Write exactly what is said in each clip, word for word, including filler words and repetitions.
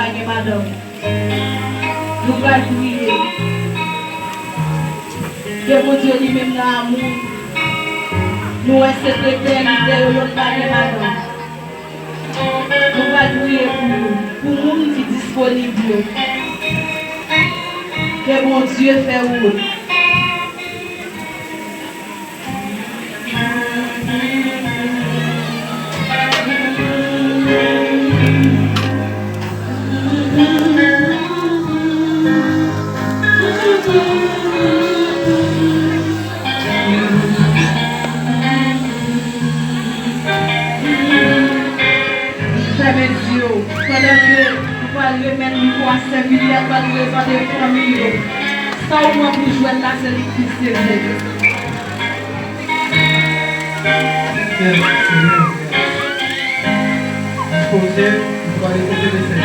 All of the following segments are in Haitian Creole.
pa gen madanm. Nou pral priye. Ke Bondye li menm nan amou, nou wè se pretèl de yo, yo pa gen madanm. Nou pral priye pou yo, pou moun ki disponib yo. Ke Bondye fè wout. Fèmen zye w. Pandan ke nou pral remèt mikwo a sèvitè, pral prezante fanmi yo. Sa w pran pou jwèt la, se li ki sezi. Fidèl Senyè, dispoze pou ale kote Mesye.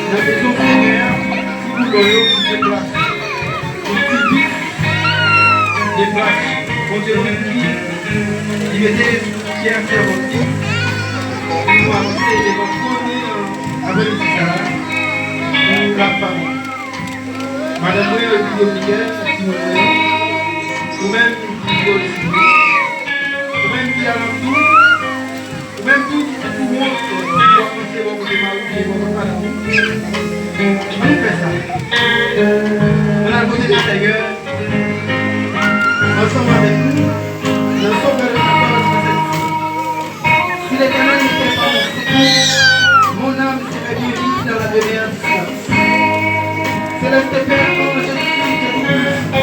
Nan mezon Senyè a, ti boulon yo ki deplase. Yon ti bis deplase. Bondye menm ki, li mete pyè sèvant li pou avanse devan twòn li nan aprèmidi sa a, pou l ap pale. Madanm mwen, Repiblik Dominikèn, ak timoun mwen yo, ou menm ki Florisi, ou menm ki alantou, ou menm tou ki se pou wont, ou ap panse bò kote mari w, bò kote madanm ou. Ann fè sa. Ann al kote Senyè, ansanm avèk nou, nan Sovè de la Terre, Sovè. Si l'Éternel n'était pas mon secours, mon âme serait bien vite dans la demeure du Saint. Céleste Père, en Jésus-Christ, je vous prie.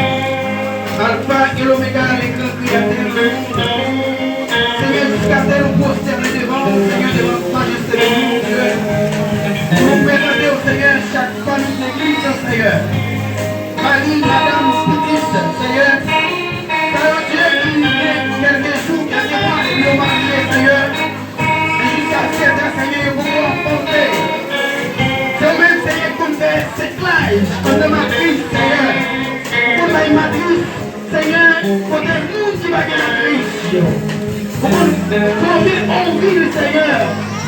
Alpha et l'Oméga, le grand créateur du monde. Seigneur, jusqu'à tel on prosterne devant, Seigneur, devant majesté de mon Dieu. Nous présentons au Seigneur chaque famille de l'église, Seigneur. Mari, madanm, pitit, Senyè. Sa yo, Dye, ki gen kèlke jou, kèlke mwa, depi yo marye, Senyè. Men jiskaprezan, Senyè, yo poko anfante. Se ou menm, Senyè, ki konn fè seklaj anndan matris, Senyè. Ou konn bay matris, Senyè, kote moun ki pa gen matris yo. Ou konn fòme ovil, Senyè.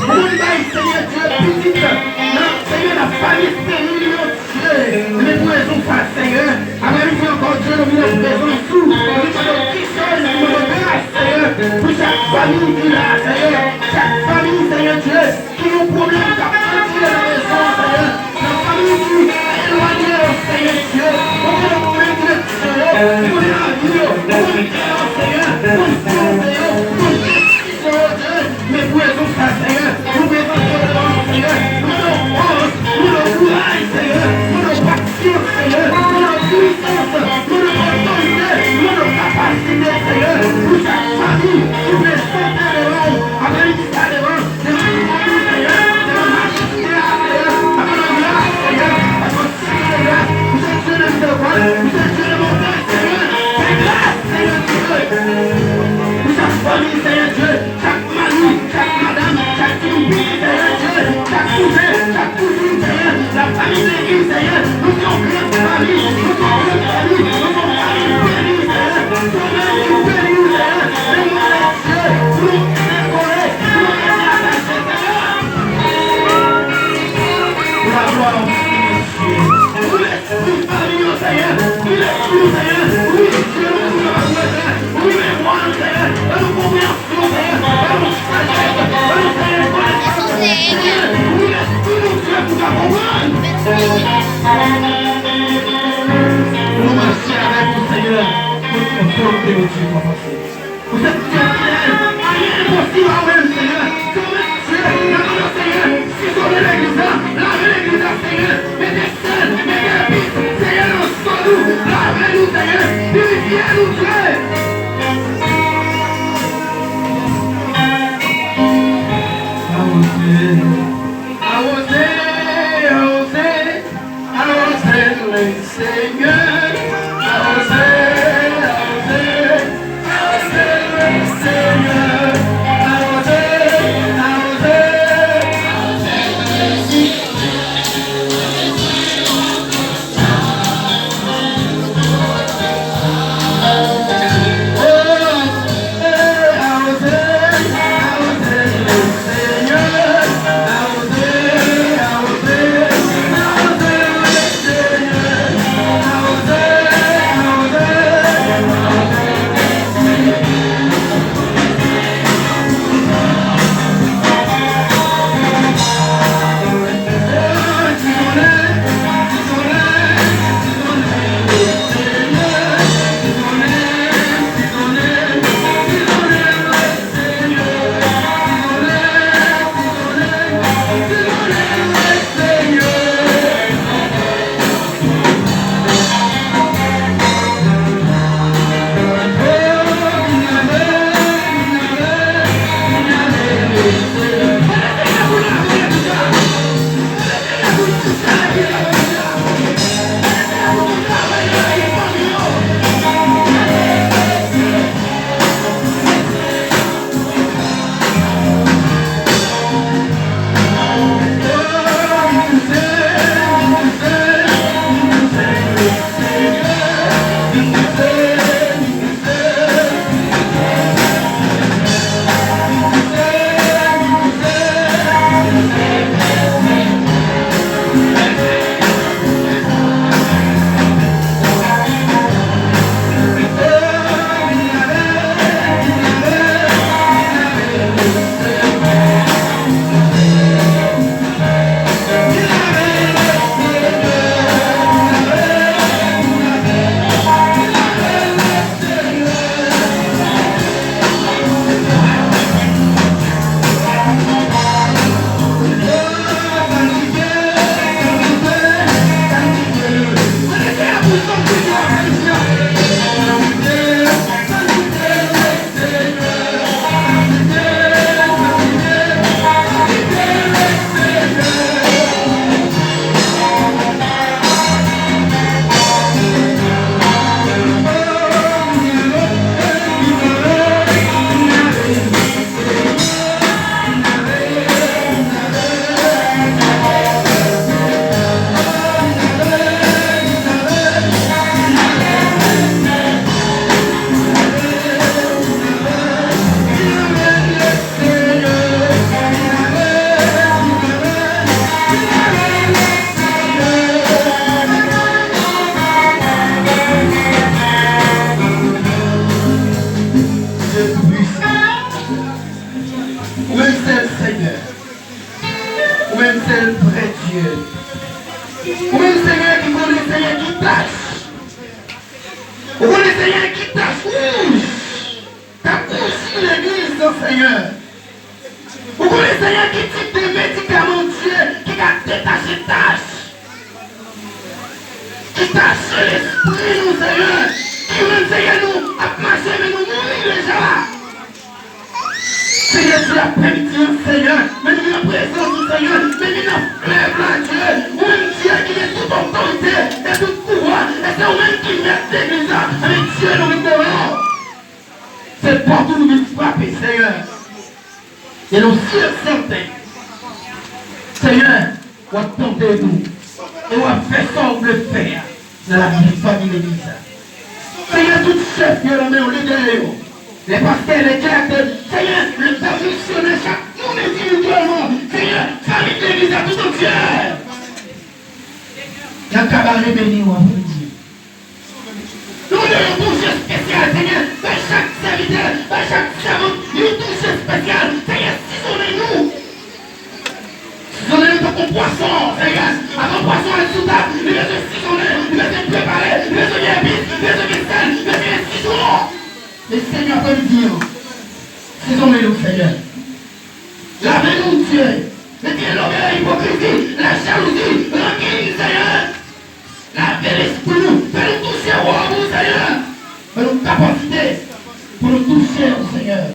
Ou konn bay, Senyè Dye, pitit nan, Senyè, nan fanmi esteril yo. Dye, nou prezante sa, Senyè. Aprèmidi ankò, Dye, nou vin nan prezans ou. Nou mande w kichòy, nou mande w gras, Senyè, pou chak fanmi ki la, Senyè. Chak fanmi, Senyè Dye, ki gen yon pwoblèm k ap pèdire nan rezon an, Senyè. Nan fanmi ki elwanye yo, Senyè Dye. Ou konnen pwoblèm ki nan kè yo, ou konnen lavi yo, ou konnen kè yo, Senyè. Ou konnen volonte yo, ou konnen desizyon yo, Dye. Men prezans sa, Senyè, nou prezante w devan ou, Senyè. Nou mande w fòs, nou mande w kouraj, Senyè. Nou mande w pasyans, Senyè. Nou mande w pwisans, nou mande w otorite, nou mande w kapasite, Senyè. Pou chak fanmi, nou prezante devan ou, aprèmidi sa devan, devan twòn ou, Senyè, devan majeste a, Senyè, devan gras, Senyè, paske Senyè de gras, ou se Dye de mizerikòd, ou se Dye de bonte, Senyè. Fè gras, Senyè Dye. Pou chak fanmi, Senyè Dye, chak mari, chak madanm, chak timoun piti, Senyè Dye, chak kouzen, chak kouzin, Senyè, lafanmi beni, Senyè, nou se yon gran fanmi, nou se yon gran fanmi, nou se yon fanmi beni, Senyè, se ou menm ki beni nou, Senyè, se ou menm, Dye, pou nou rete kole, pou nou rete atache, Senyè. Pou laglwa ou, Senyè Dye. Pou lespri fanmi yo, Senyè, pou lespri nou, Senyè, pou lespri nou, pou nou, Senyè, pou memwa nou, Senyè, ban nou konpreyansyon. Nou mache avèk ou, Senyè, pou tout volonte nou, Dye, pou avanse. Ou se Dye fidèl, anyen enposib a ou menm, Senyè. Se ou menm, Dye, nan non, Senyè, sizole legliz la, lave legliz la, Senyè, mete sèl, mete epis, Senyè, nan zòn nou, lave nou, Senyè, pirifye nou, Dye. Awoze, awoze, awoze, awoze, Senyè, awoze, awoze, awoze, Senyè, awoze, awoze. Senyè. Ou konnen, Senyè, ki tip de medikaman, Dye, ki ka detache tach, ki tache lespri nou, Senyè, ki rann, Senyè, nou ap mache, men nou mouri deja. Senyè, di aprèmidi an, Senyè, men nou nan prezans ou, Senyè, men nou nan flèv la, Dye. Ou menm, Dye, ki gen tout otorite e tout pouvwa, e se ou menm ki mèt legliz la. Anben, Dye, nou vin devan. Se pòt ou nou vin frape, Senyè. E nou si e sèten, Senyè, w ap tande nou. E w ap fè sa w vle fè a nan lavi fanmi legliz la. Senyè, tout chèf yo nan men w, lidè yo, lè pastè, lè direktè, Senyè, lè pè misyonè, chak moun endividyèlman, Senyè, fanmi legliz la tout antyè. Nan kabare beni w, aprèmidi. Nou mande yon touche espesyal, Senyè, bay chak sèvitè, bay chak sèvant, yon touche espesyal, Senyè, sizonnen nou. Sizonnen nou tankou pwason, Senyè. Avan pwason al sou tab, li bezwen sizonnen, li bezwen prepare, li bezwen gen epis, li bezwen gen sèl, li bezwen gen sitwon. Men Senyè, aprèmidi an, sizonnen nou, Senyè. Lave nou, Dye. Retire lògèy, ipokrizi, lajalouzi, rankin, Senyè. Lave lespri nou. Fè nou touche wòb ou, Senyè. Ban nou kapasite pou nou touche ou, Senyè.